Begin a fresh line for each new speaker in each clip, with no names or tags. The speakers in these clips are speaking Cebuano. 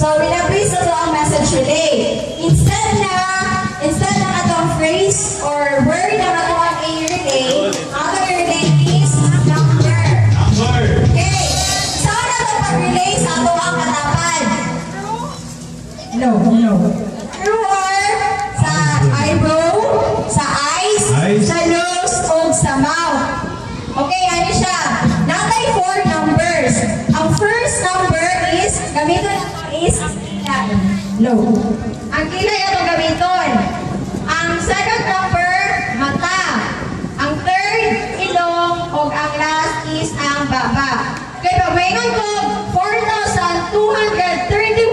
So, minabris na to ang message relay. Instead na atong phrase or word na ato ang i-relay, ang atong i-relay is number.
Number.
Okay. Saan na ito pag-relay sa ato ang katapad? No.
No.
Through or sa eyebrow, sa eyes,
Eyes.
Sa nose, o sa mouth. Okay, ano siya? Naa tay four numbers. Ang first number is, gamiton nato is ang kilay. No. Ang kilay atong gamiton. Ang second number, mata. Ang third, ilong, o ang last is ang baba. Kaya pag maingon ko, 4,231,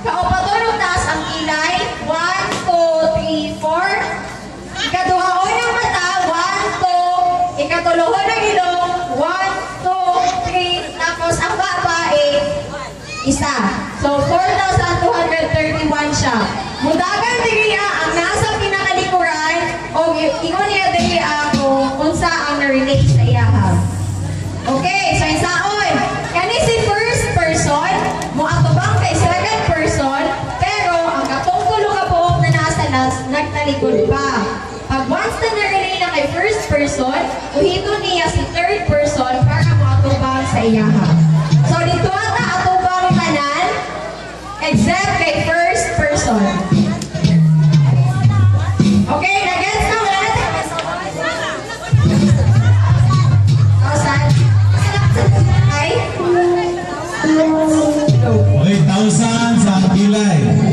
kaupaton og taas ang kilay, 1, 2, 3, 4. Ikaduhaon ang mata, 1, 2. Ikatulohon ang ilong, 1, 2, 3. Tapos ang baba ay isa. So, 4,231 siya. Mudagan diri ang nasa pinakalikuran o ingon niya diri kung unsa ang na-relate sa iyaha. Okay, so insaon. Kani si first person, moatubang kay second person, pero ang katong tulo ka buok na nasa last, nagtalikod pa. Pag once na na-relay na kay first person, uhiton niya si third person para moatubang sa iyaha. So dito ata atubang tanan, except kay first person. Okay, na-gets na? Wala na tayo. Thousand. Ay?
Okay, 1,000 sa kilay.